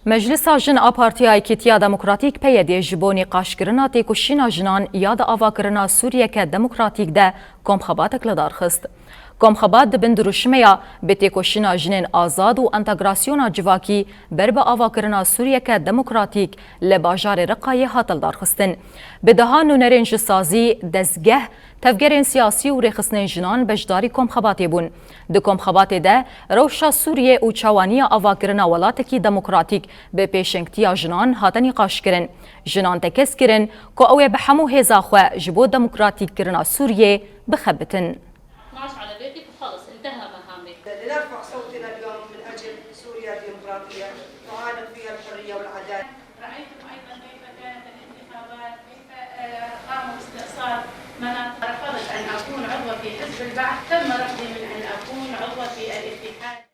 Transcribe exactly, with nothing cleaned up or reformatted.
Meclisa Jin a Partiya Yekîtiya Demokratîk, P Y D, ji bo nîqaşkirina têkoşîna jinan ya di avakirina Sûriyeke demokratîk de komxebatek li dar xist. Komxebat di bin dirûşimeya bi têkoşîna jinên azad û entegrasyona civakî ber bi avakirina Sûriyeke demokratîk li bajarê Riqayê hate lidarxistin. Bi dehan nûnerên ji sazî, dezgeh, tevgerên siyasî û rêxistinên jinan beşdarî komxebatê bûn. Di komxebatê de rewşa Sûriyê û çawaniya avakirina welatekî demokratîk bi pêşengtiya jinan hate nîqaşkirin. Jinan tekez kirin ku ew ê bi hemû hêza xwe ji bo demokratîkkirina Sûriyê bixebitin. اثناعش على بيتك وخلص، انتهى مهامك. لنرفع صوتنا اليوم من أجل سوريا الديمقراطية، نعانق فيها الحرية والعدالة. رأيتم أيضًا كيف كانت الانتخابات، كيف، آه، قاموا باستئصال مناطق. رفضت أن أكون عضوة في حزب البعث، تم رفضي من أن أكون عضوة في الاتحاد.